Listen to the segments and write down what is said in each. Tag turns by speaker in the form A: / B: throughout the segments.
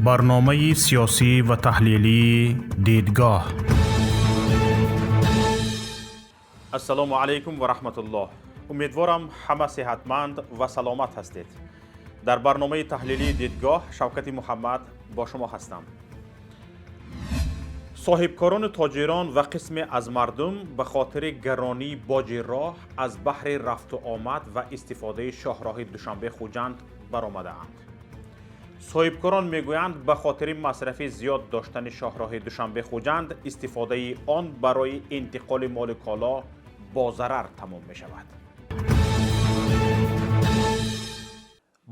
A: Барномаи сиёсӣ ва таҳлилии «Дидгоҳ».
B: Ассалому алайкум ва раҳматуллоҳ. Умедворам, ҳама сеҳатманд ва саломат ҳастед. Дар барномаи таҳлилии «Дидгоҳ» Шавкати Муҳаммад бо шумо ҳастам. Соҳибкорону тоҷирон ва қисме аз мардум ба хотири гаронии боҷи роҳ аз баҳри рафту омад ва истифодаи шоҳроҳи Душанбе Хуҷанд баромадаанд. Соҳибкорон мегӯянд, ба хотири масрафи зиёд доштани шоҳроҳи Душанбе Хуҷанд истифодаи он барои интиқоли молу коло бо зарар тамом мешавад.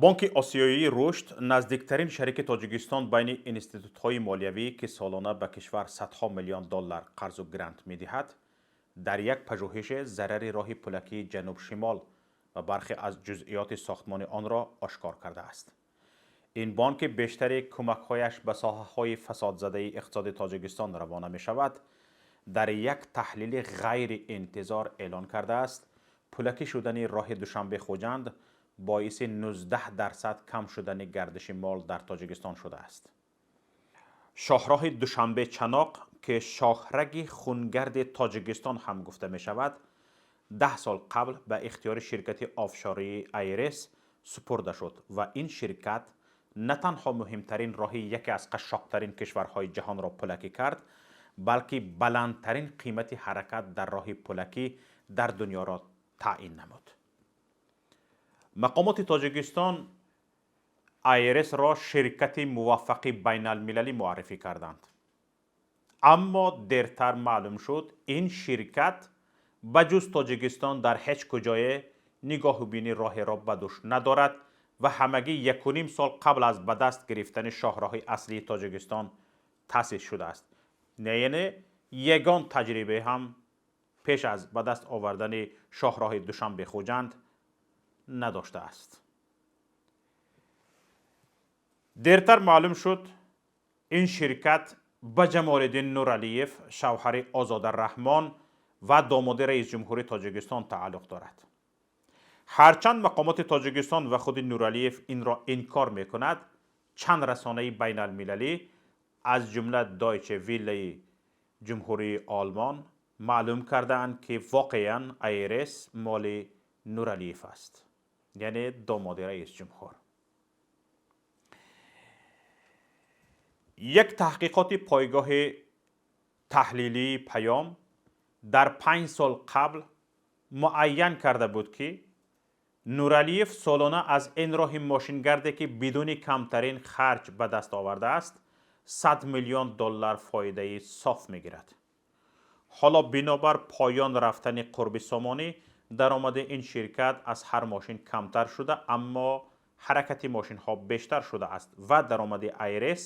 B: Бонки Осиёии рушд, наздиктарин шарики Тоҷикистон байни институтҳои молиявӣ, ки солона ба кишвар садҳо миллион доллар қарзу грант медиҳад, дар як пажӯҳише зарари роҳи пулакии ҷануб-шимол ва бархе аз ҷузъиёти сохтмони онро ошкор кардааст. Ин бонк, ки бештари кӯмакҳояш ба соҳаҳои фасодзадаи иқтисоди Тоҷикистон равона мешавад, дар як таҳлили ғайриинтизор эълон кардааст, пулакӣ шудани роҳи Душанбе Хуҷанд боиси 19% кам шудани гардиши мол дар Тоҷикистон шудааст. Шоҳроҳи Душанбе Чаноқ, ки шоҳраги хунгарди Тоҷикистон ҳам гуфта мешавад, 10 сол қабл ба ихтиёри ширкати офшории Айрес супурда шуд ва ин ширкат на танҳо муҳимтарин роҳи яке аз қашшоқтарин кишварҳои ҷаҳонро пулакӣ кард, балки баландтарин қимати ҳаракат дар роҳи пулакӣ дар дунёро таъин намуд. Мақомоти Тоҷикистон Айресро ширкати муваффақи байналмилалӣ муаррифӣ карданд, аммо дертар маълум шуд, ин ширкат ба ҷуз Тоҷикистон дар ҳеҷ куҷое нигоҳубини роҳеро ба дӯш надорад ва ҳамагӣ 1,5 сол қабл аз ба даст гирифтани шоҳроҳи аслии Тоҷикистон таъсис шудааст, яъне ягон таҷрибе ҳам пеш аз ба даст овардани шоҳроҳи Душанбе Хуҷанд надоштааст. Дертар маълум шуд, ин ширкат ба Ҷамолиддин Нуралиев, шавҳари Озода Раҳмон ва домоди раисҷумҳури Тоҷикистон тааллуқ дорад. Ҳарчанд мақомоти Тоҷикистон ва худи Нуралиев инро инкор мекунад, чанд расонаи байналмилалӣ, аз ҷумла Дойче Виллаи Ҷумҳурии Олмон, маълум кардаанд, ки воқеан Айрес моли Нуралиев аст, яъне домоди раисҷумҳур. Як таҳқиқоти пойгоҳи таҳлилии Паём дар 5 сол қабл муайян карда буд, ки Нуралиев солона аз ин роҳи мошингарде, ки бидуни камтарин харҷ ба даст овардааст, 100 миллион доллар фоидаи соф мегирад. Ҳоло бинобар поён рафтани қурби сомонӣ даромади ин ширкат аз ҳар мошин камтар шуда, аммо ҳаракати мошинҳо бештар шудааст ва даромади Айрес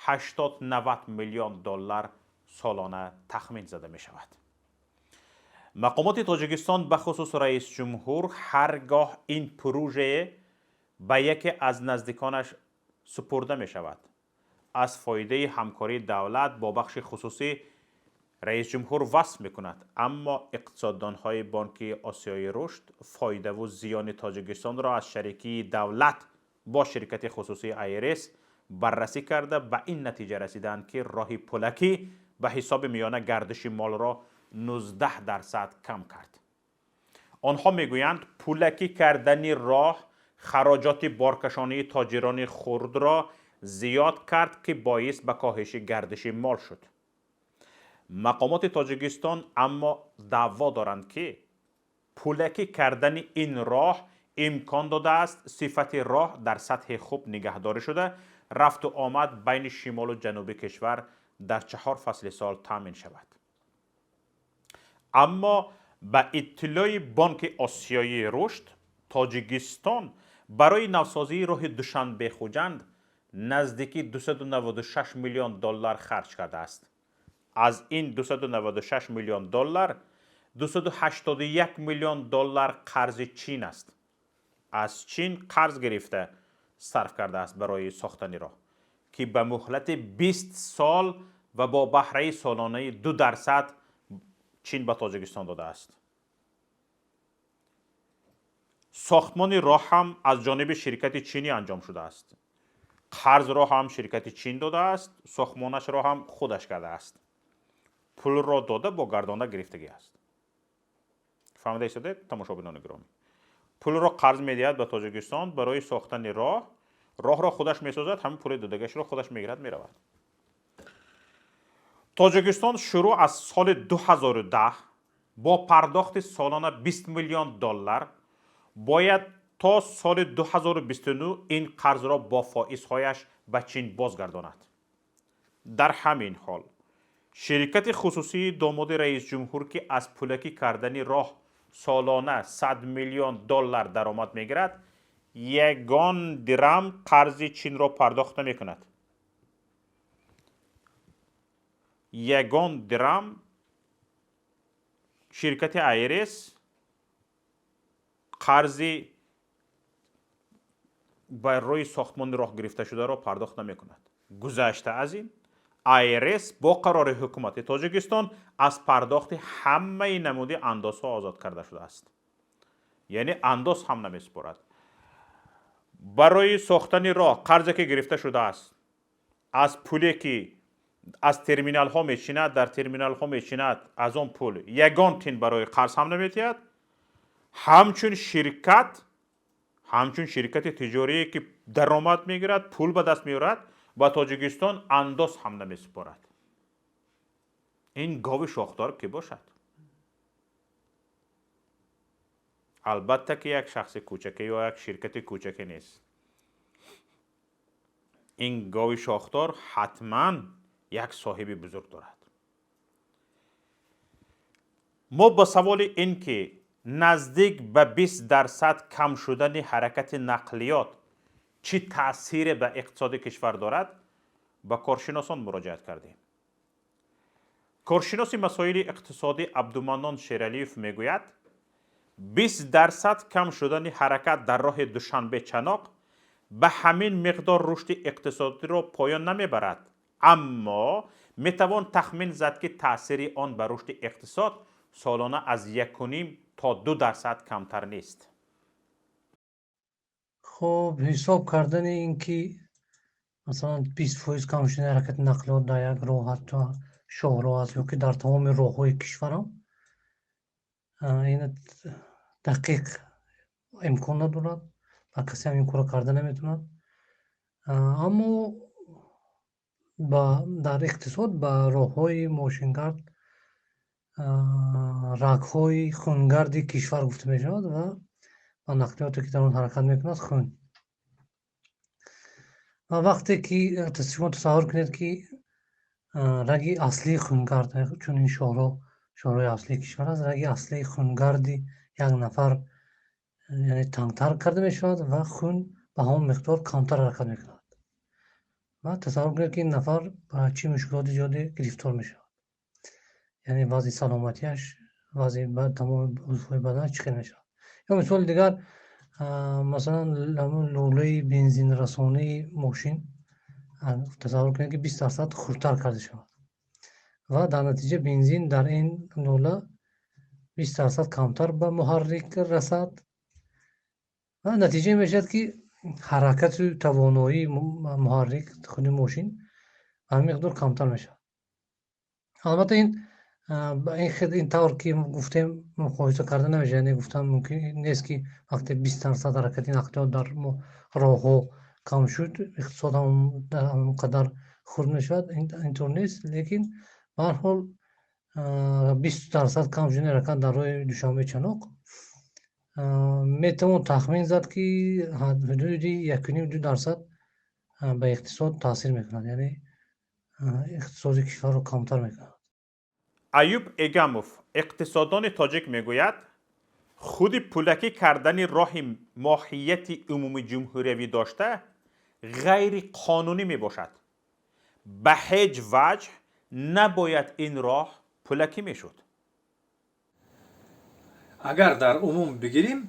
B: 80-90 миллион доллар солона тахмин зада мешавад. Мақомоти Тоҷикистон, бахусус раисҷумҳур, ҳар гоҳ ин прожее ба яке аз наздиконаш супурда мешавад, аз фоидаи ҳамкории давлат бо бахши хусусӣ раисҷумҳур васф мекунад, аммо иқтисоддонҳои Бонки Осиёи рушд фоидаву зиёни Тоҷикистонро аз шарикии давлат бо ширкати хусусии Айрес баррасӣ карда, ба ин натиҷа расиданд, ки роҳи пулакӣ ба ҳисоби миёна гардиши молро 19% кам кард. Онҳо мегӯянд, пулакӣ кардани роҳ хароҷоти боркашонии тоҷирони хурдро зиёд кард, ки боис ба коҳиши гардиши мол шуд. Мақомоти Тоҷикистон аммо даъво доранд, ки пулакӣ кардани ин роҳ имкон додааст сифати роҳ дар сатҳи хуб нигаҳдорӣ шуда, рафту омад байни шимолу ҷануби кишвар дар чаҳор фасли сол таъмин шавад. Аммо ба иттилои Бонки Осиёии рушд, Тоҷикистон барои навсозии роҳи Душанбе Хуҷанд наздики 296 миллион доллар харҷ кардааст. Аз ин 296 миллион доллар 281 миллион доллар қарзи Чин аст. Аз Чин қарз гирифта сарф кардааст барои сохтани роҳ, ки ба муҳлати 20 сол ва бо баҳраи солонаи 2% Чин ба Тоҷикистон додааст. Сохтмони роҳ ҳам аз ҷониби ширкати чинӣ анҷом шудааст. Қарзро ҳам ширкати Чин додааст, сохтмонашро ҳам худаш кардааст. Пулро дода, бо гардонда гирифтагӣ аст. Фаҳмида истодед, тамошобинони гиромӣ? Пулро қарз медиҳад ба Тоҷикистон барои сохтани роҳ, роҳро худаш месозад, ҳамин пули додагашро худаш мегирад, меравад. Тоҷикистон шурӯъ аз соли 2010 бо пардохти солона 20 миллион доллар бояд то соли 2029 ин қарзро бо фоизҳояш ба Чин бозгардонад. Дар ҳамин ҳол ширкати хусусии домоди раисҷумҳур, ки аз пулакӣ кардани роҳ солона 100 миллион доллар даромад мегирад, ягон дирам қарзи Чинро пардохт намекунад. Ягон дирам ширкати Айрес қарзи барои сохтмони роҳ гирифташударо пардохт намекунад. Гузашта аз ин, Айрес бо қарори ҳукумати Тоҷикистон аз пардохти ҳамаи намуди андозҳо озод карда шудааст, яъне андоз ҳам намесупорад. Барои сохтани роҳ қарзе ки гирифта шудааст, аз пуле ки аз терминалҳо мечинад, дар терминалҳо мечинад, аз он пул ягон тин барои қарз ҳам наметиҳад. Ҳамчун ширкати тиҷорие ки даромад мегирад, пул ба даст меорад, ба Тоҷикистон андоз ҳам намесупорад. Ин гови шохдор кӣ бошад? Албатта ки як шахси кӯчаке ё як ширкати кӯчаке нест. Ин гови шохдор ҳатман як соҳиби бузург дорад. Мо ба саволи ин ки наздик ба 20% кам шудани ҳаракати нақлиёт чӣ таъсире ба иқтисоди кишвар дорад, ба коршиносон муроҷиат кардем. Коршиноси масоили иқтисодӣ Абдуманнон Шералиев мегӯяд, 20% кам шудани ҳаракат дар роҳи Душанбе-Чаноқ ба ҳамин миқдор рушди иқтисодиро поён намебарад, аммо метавон тахмин зад, ки таъсири он ба рушди иқтисод солона аз 1,5 то 2% камтар нест.
C: Хуб, ҳисоб кардани ин ки масалан 20% кам шудани ҳаракати нақлиёт дар як роҳ, ҳатто шоҳроҳ аст ё ки дар тамоми роҳҳои кишварам, ин дақиқ имкон надорад ва касе ҳам ин корро карда наметавонад. Аммо дар иқтисод ба роҳҳои мошингард рагҳои хунгарди кишвар гуфта мешавад ва ба нақлиёте ки дар он ҳаракат мекунад хун. Ва вақте ки шумо тасаввур кунед, ки раги аслии хунгард, чун ин шоҳроҳ шоҳроҳи аслии кишвар аст, раги аслии хунгарди як нафар, яъне тангтар карда мешавад ва хун ба ҳамон миқдор камтар ҳаракат мекунад. Ва тасаввур кунед, ки ин нафар ба чӣ мушкилоти зиёде гирифтор мешавад. Яъне вазъи саломатиаш, вазъи тамоми узвҳои баданаш чӣ хел мешавад. Ё мисоли дигар, масалан ҳамон лӯлаи бензинрасонии мошин, тасаввур кунед, ки 20% хурдтар карда шавад ва дар натиҷа бензин дар ин лӯла 20% камтар ба муҳаррик расад ва натиҷа мешавад, ки ҳаракату тавоноии муҳаррик, худи мошин, ба ҳамин миқдор камтар мешавад. Албатта, ин тавр ки гуфтем, муқоиса карда намешавад, яъне гуфтан мумкин нест, ки вақте 20% ҳаракати нақлиёт дар роҳҳо кам шуд, иқтисод дар ҳамон қадар хурд мешавад. Интавр нест, лекин ба ҳар ҳол 20% кам шудани ҳаракат дар роҳи Душанбе Чаноқ метавон тахмин зад, ки ҳудуди 1,5-2% ба иқтисод таъсир мекунад, яъне иқтисоди кишварро камтар мекунад.
B: Аюб Эгамов, иқтисоддони тоҷик, мегӯяд, худи пулакӣ кардани роҳи моҳияти умумиҷумҳуриявӣ дошта ғайриқонунӣ мебошад. Ба ҳеҷ ваҷҳ набояд ин роҳ пулакӣ мешуд.
D: Агар дар умум бигирем,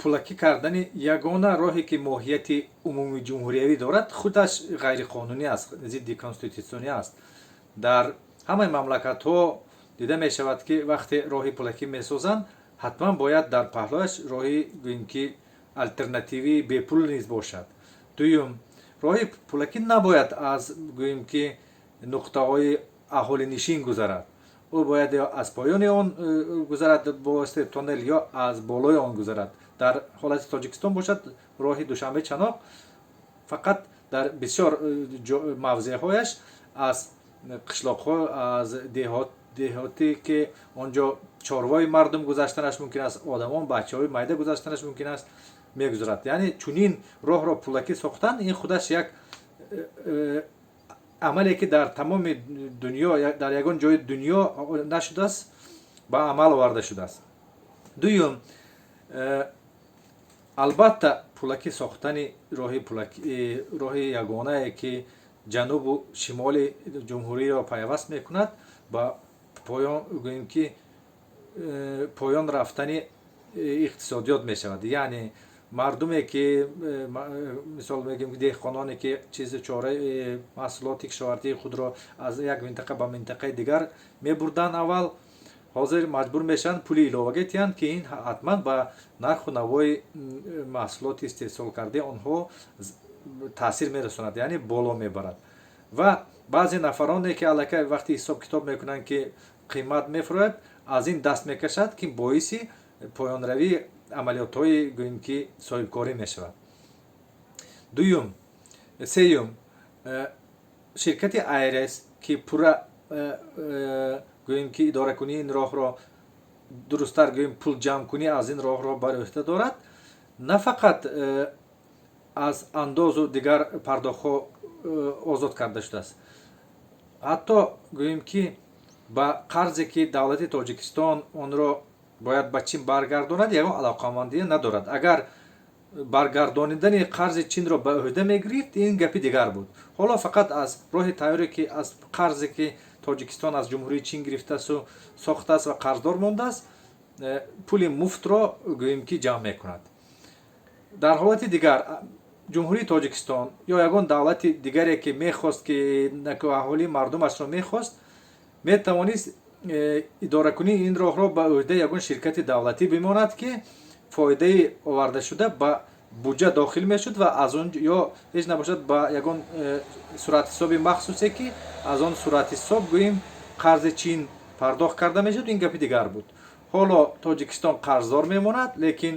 D: пулакӣ кардани ягона роҳе, ки моҳияти умумиҷумҳуриявӣ дорад, худаш ғайриқонунӣ аст, зидди конститутсионӣ аст. Дар ҳамаи мамлакатҳо дида мешавад, ки вақте роҳи пулакӣ месозанд, ҳатман бояд дар паҳлӯяш роҳи, гӯем ки, алтернативии бепул низ бошад. Дуюм, Роҳи пулакӣ набояд аз, гӯем ки, нуқтаҳои аҳолинишин гузарад. Ӯ бояд ё аз поёни он гузарад бо воситаи тоннел, ё аз болои он гузарад. Дар ҳолати Тоҷикистон бошад, роҳи Душанбе Чаноқ фақат дар бисёр мавзеъҳояш аз қишлоқҳо, аз деҳоте, ки он ҷо чорвои мардум гузаштанаш мумкин аст, одамон, бачаҳои майда гузаштанаш мумкин аст, мегузарад. Яъне чунин роҳро пулакӣ сохтан, ин худаш як амале, ки дар тамоми дунё, дар ягон ҷои дунё нашудааст, ба амал оварда шудааст. Дуюм, албатта, пулакӣ сохтани роҳи пулакӣ, роҳи ягонае, ки ҷанубу шимоли ҷумҳуриро пайваст мекунад, ба поён, гӯем ки, поён рафтани иқтисодиёт мешавад. Яъне мардуме, ки, мисол мегӯем, деҳқононе, ки чизи чораи маҳсулоти кишоварзии худро аз як минтақа ба минтақаи дигар мебурданд аввал, ҳозир маҷбур мешаванд пули иловагӣ диҳанд, ки ин ҳатман ба нарху навои маҳсулоти истеҳсолкардаи онҳо таъсир мерасонад, яъне боло мебарад. Ва баъзе нафароне, ки аллакай вақти ҳисоб китоб мекунанд, ки қимат мефурӯяд, аз ин даст мекашад, ки боиси поёнравии амалиётҳои, гӯем ки, соҳибкорӣ мешавад. Дуюм, сеюм, ширкати АйРС, ки пурра, гӯем ки, идоракунии ин роҳро, дурусттар гӯем, пулҷамъкунӣ аз ин роҳро бар ӯҳда дорад, на фақат аз андозу дигар пардохтҳо озод карда шудааст, ҳатто, гӯем ки, ба қарзе, ки давлати Тоҷикистон онро бояд ба Чин баргардонад, ягон алоқамандӣ надорад. Агар баргардонидани қарзи Чинро ба ӯҳда мегирифт, ин гапи дигар буд. Ҳоло фақат аз роҳи тайёре, ки аз қарзе, ки Тоҷикистон аз Ҷумҳурии Чин гирифтаасту сохтааст ва қарздор мондааст, пули муфтро, гӯем ки, ҷамъ мекунад. Дар ҳолати дигар Ҷумҳурии Тоҷикистон ё ягон давлати дигаре, ки мехост, ки аҳолии мардумашро мехост, метавонист идоракунии ин роҳро ба ӯҳдаи ягон ширкати давлатӣ бимонад, ки фоидаи овардашуда ба буҷа дохил мешуд ва аз он ё ҳеҷ набошад, ба ягон суратҳисоби махсусе, ки аз он суратҳисоб, гӯем, қарзи Чин пардохт карда мешуд, ин гапи дигар буд. Ҳоло Тоҷикистон қарздор мемонад, лекин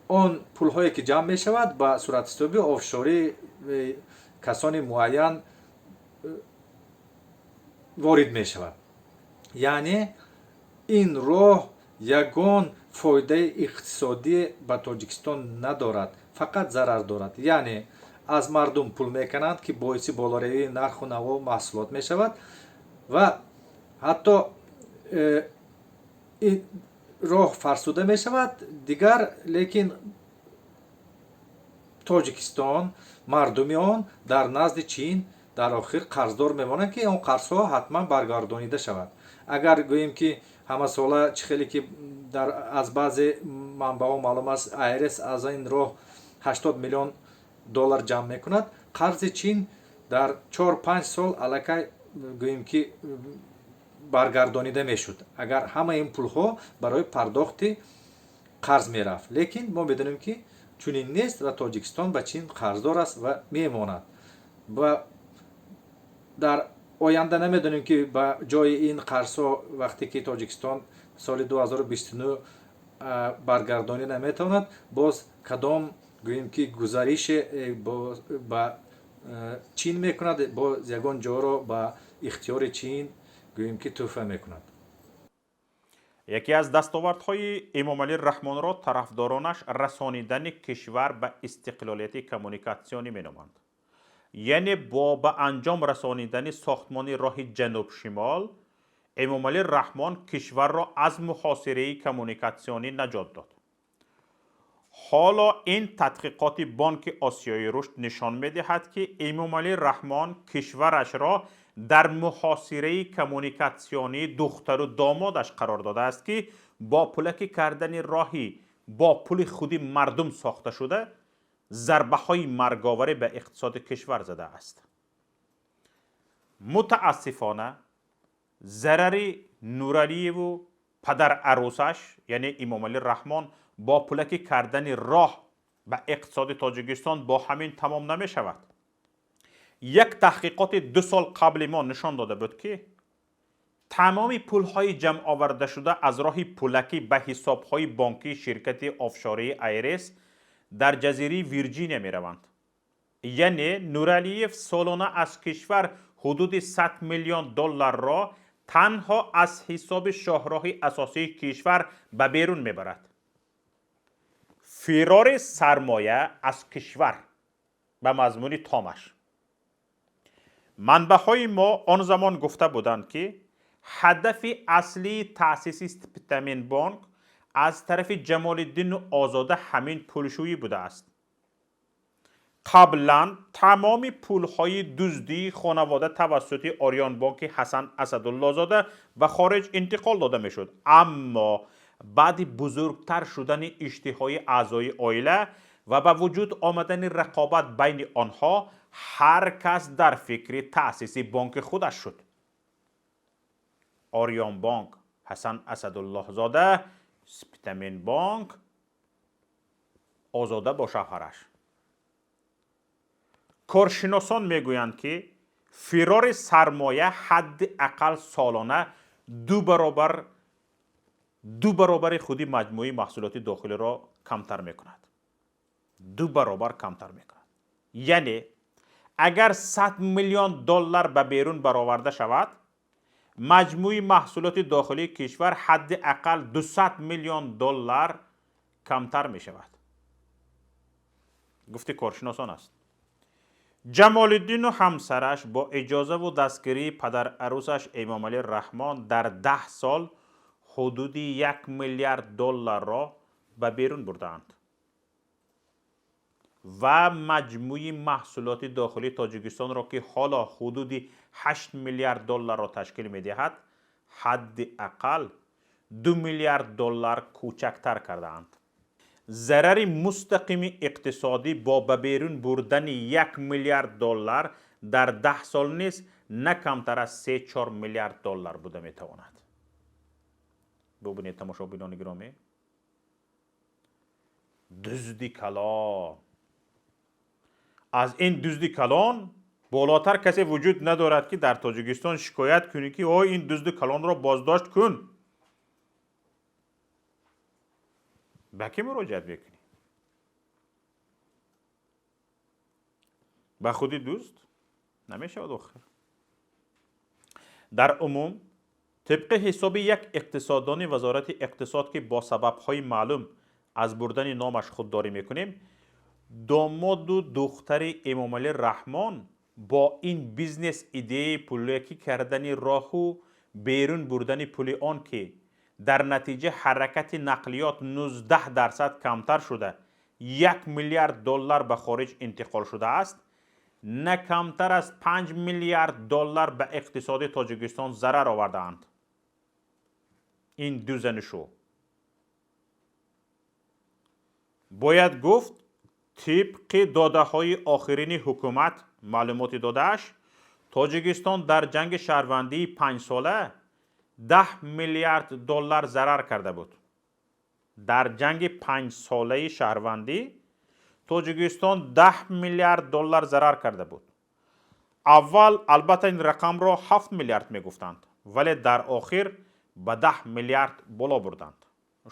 D: он пулҳое, ки ҷамъ мешавад, ба суратҳисоби офшории касони муайян ворид мешавад. Яъне ин роҳ ягон фоидаи иқтисодӣ ба Тоҷикистон надорад, фақат зарар дорад. Яъне аз мардум пул мекунанд, ки боиси болоравии нарху наво маҳсулот мешавад ва ҳатто роҳ фарсуда мешавад дигар. Лекин Тоҷикистон, мардуми он дар назди Чин дар охир қарздор мемонанд, ки он қарзҳо ҳатман баргардонида шавад. Агар гӯем, ки ҳамасола, чӣ хеле ки дар аз баъзе манбаъҳо маълум аст, АйРС аз ин роҳ 80 миллион доллар ҷамъ мекунад, қарзи Чин дар 4-5 сол аллакай, гӯем ки, баргардонида мешуд, агар ҳамаи ин пулҳо барои пардохти қарз мерафт. Лекин мо медонем, ки чунин нест ва Тоҷикистон ба Чин қарздор аст ва мемонад. Ва дар оянда намедонем, ки ба ҷои ин қарзҳо, вақте ки Тоҷикистон соли 2029 баргардонӣ наметавонад, боз кадом, гӯем ки, гузарише ба Чин мекунад, боз ягон ҷоро ба ихтиёри Чин, гӯем ки, тӯҳфа мекунад.
B: Яке аз дастовардҳои Эмомалӣ Раҳмонро тарафдоронаш расонидани кишвар ба истиқлолияти коммуникатсионӣ меноманд. Яъне бо ба анҷом расонидани сохтмони роҳи ҷануб-шимол Эмомалӣ Раҳмон кишварро аз муҳосираи коммуникатсионӣ наҷот дод. Ҳоло ин тадқиқоти Бонки Осиёи Рушд нишон медиҳад, ки Эмомалӣ Раҳмон кишварашро дар муҳосираи коммуникатсионии духтару домодаш қарор додааст, ки бо пулакӣ кардани роҳи бо пули худи мардум сохташуда зарбаҳои марговарӣ ба иқтисоди кишвар задааст. Мутаассифона, зарари Нуралиеву падар арӯсаш, яъне Эмомалӣ Раҳмон, бо пулакӣ кардани роҳ ба иқтисоди Тоҷикистон бо ҳамин тамом намешавад. Як таҳқиқоти 2 сол қабли мо нишон дода буд, ки тамоми пулҳои ҷамъовардашуда аз роҳи пулакӣ ба ҳисобҳои бонкии ширкати офшории Айрес дар ҷазираи Вирҷиния мераванд. Яъне Нуралиев солона аз кишвар ҳудуди 100 миллион долларро танҳо аз ҳисоби шоҳроҳи асосии кишвар ба берун мебарад. Фирори сармоя аз кишвар ба мазмуни томаш. Манбаъҳои мо он замон гуфта буданд, ки ҳадафи аслии таъсиси Спитамен бонк аз тарафи Ҷамолиддину Озода ҳамин пулшӯӣ будааст. Қаблан тамоми пулҳои дуздии хонавода тавассути Ориёнбонки Ҳасан Асадуллозода ба хориҷ интиқол дода мешуд, аммо баъди бузургтар шудани иштиҳои аъзои оила ва ба вуҷуд омадани рақобат байни онҳо, ҳар кас дар фикри таъсиси бонки худаш шуд. Ориёнбонк Ҳасан Асадуллоҳзода, Спитаменбонк Озода бо шавҳараш. Коршиносон мегӯянд, ки фирори сармоя ҳадди ақал солона 2 баробари худи маҷмӯи маҳсулоти дохилиро камтар мекунад, 2 баробар камтар мекунад. Яъне агар 100 миллион доллар ба берун бароварда шавад, маҷмӯи маҳсулоти дохилии кишвар ҳадди ақал 200 миллион доллар камтар мешавад, гуфти коршиносон аст. Ҷамолиддину ҳамсараш бо иҷозаву дастгирии падарарӯсаш Эмомалӣ Раҳмон дар 10 сол ҳудуди 1 миллиард долларро ба берун бурдаанд ва маҷмӯи маҳсулоти дохилии Тоҷикистонро, ки ҳоло ҳудуди 8 миллиард долларро ташкил медиҳад, ҳадди ақал 2 миллиард доллар кӯчактар кардаанд. Зарари мустақими иқтисодӣ бо ба берун бурдани 1 миллиард доллар дар 10 сол низ на камтар аз 3-4 миллиард доллар буда метавонад. Бубинед, тамошобинони гиромӣ, дузди калон. Аз ин дузди калон болотар касе вуҷуд надорад, ки дар Тоҷикистон шикоят кунӣ, ки о, ин дузди калонро боздошт кун. Ба кӣ муроҷиат мекунӣ? Ба худи дузд намешавад охир. Дар умум, тибқи ҳисоби як иқтисоддони Вазорати иқтисод, ки бо сабабҳои маълум аз бурдани номаш худдорӣ мекунем, домоду духтари Эмомалӣ Раҳмон бо ин бизнес идеяи пулакӣ кардани роҳу берун бурдани пули он, ки дар натиҷа ҳаракати нақлиёт 19% камтар шуда, 1 миллиард доллар ба хориҷ интиқол шудааст, на камтар аз 5 миллиард доллар ба иқтисоди Тоҷикистон зарар овардаанд. Ин ду зану шу. Бояд гуфт, тибқи додаҳои охирини ҳукумат, маълумоти додааш, Тоҷикистон дар ҷанги шаҳрвандии 5-сола 10 миллиард доллар зарар карда буд. Дар ҷанги 5-солаи шаҳрвандӣ Тоҷикистон 10 миллиард доллар зарар карда буд. Аввал албатта ин рақамро 7 миллиард мегуфтанд, вале дар охир ба 10 миллиард боло бурданд,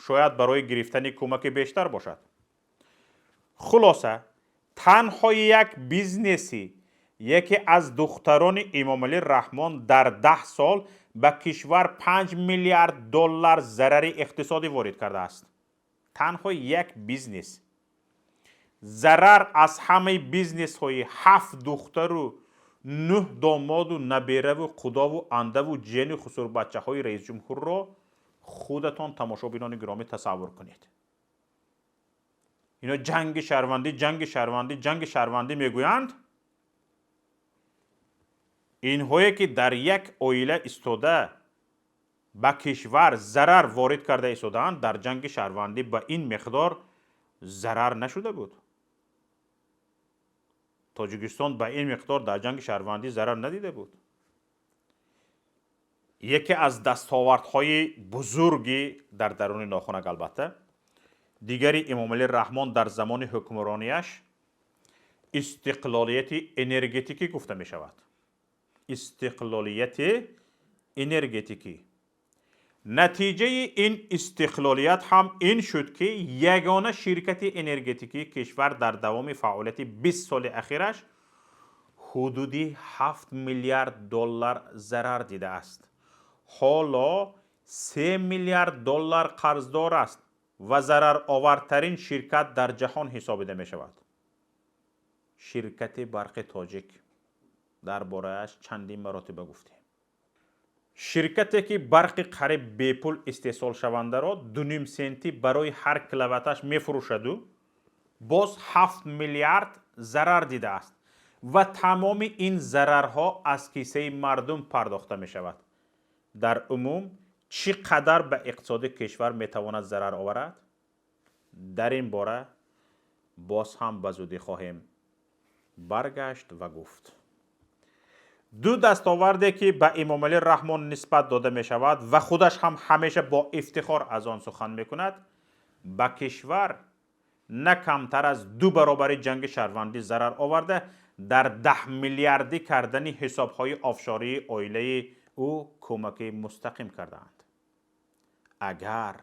B: шояд барои гирифтани кӯмаки бештар бошад. Хулоса, танҳо як бизнеси яке аз духтарони Эмомалӣ Раҳмон дар 10 сол ба кишвар 5 миллиард доллар зарари иқтисодӣ ворид кардааст. Танҳо як бизнес. Зарар аз ҳамаи бизнесҳои ҳафт духтару нӯҳ домоду набераву қудову андаву ҷияни хусурбачаҳои раисҷумҳурро худатон, тамошобинони гиромӣ, тасаввур кунед. Ино ҷанги шаҳрвандӣ, ҷанги шаҳрвандӣ, ҷанги шаҳрвандӣ мегӯянд. Инҳое ки дар як оила истода ба кишвар зарар ворид карда истодаанд, дар ҷанги шаҳрвандӣ ба ин миқдор зарар нашуда буд. Тоҷикистон ба ин миқдор дар ҷанги шаҳрвандӣ зарар надида буд. Яке аз дастовардҳои бузурги дар даруни нохунак, албатта, дигари Эмомалӣ Раҳмон дар замони ҳукмронияш Истиқлолияти энергетикӣ гуфта мешавад. Истиқлолияти энергетикӣ. Натиҷаи ин истиқлолият ҳам ин шуд, ки ягона ширкати энергетикии кишвар дар давоми фаъолияти 20 соли ахираш ҳудуди 7 миллиард доллар зарар дидааст. Ҳоло 3 миллиард доллар қарздор аст ва зараровартарин ширкат дар ҷаҳон ҳисобида мешавад. Ширкати Барқи Тоҷик, дар борааш чандин маротиба гуфтем. Ширкате ки барқи қариб бепул истеҳсолшавандаро 2,5 сентӣ барои ҳар киловатташ мефурӯшаду боз 7 миллиард зарар дидааст ва тамоми ин зарарҳо аз кисаи мардум пардохта мешавад. Дар умум чӣ қадар ба иқтисоди кишвар метавонад зарар оварад? Дар ин бора боз ҳам ба зудӣ хоҳем баргашт ва гуфт. Ду дастоварде ки ба Эмомалӣ Раҳмон нисбат дода мешавад ва худаш ҳам ҳамеша бо ифтихор аз он сухан мекунад, ба кишвар на камтар аз ду баробари ҷанги шаҳрвандӣ зарар оварда, дар 10 миллиардӣ кардани ҳисобҳои офшории оилаи ӯ кӯмаки мустақим кардаанд. Агар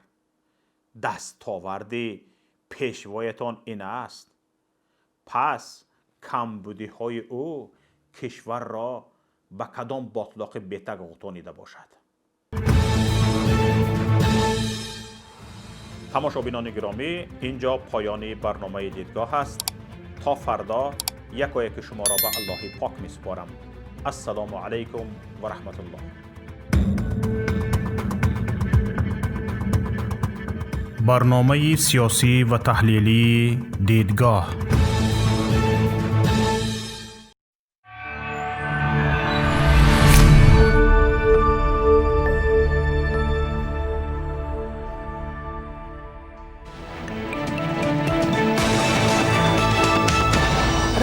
B: дастоварди пешвоятон ин аст, пас камбудиҳои ӯ кишварро ба кадом ботлоқи бетаг ғутонида бошад? Тамошобинони гиромӣ, ин ҷо поёни барномаи Дидгоҳ аст. То фардо якояки шуморо ба Аллоҳи пок месупорам. Ассалому алайкум ва раҳматуллоҳ.
A: Барномаи сиёсӣ ва таҳлилии Дидгоҳ.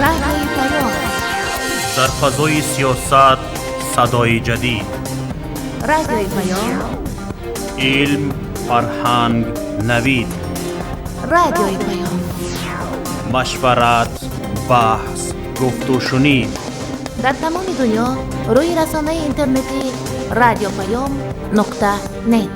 E: Радиои Паём.
A: Дар фазои сиёсат садои ҷадид.
E: Радиои Паём.
A: Илм, фарҳанг, навид.
E: Радиои Паём.
A: Машварат, баҳс, гуфтушунид.
E: Дар тамоми дунё рӯи расонаи интернетӣ радиопаём.нет.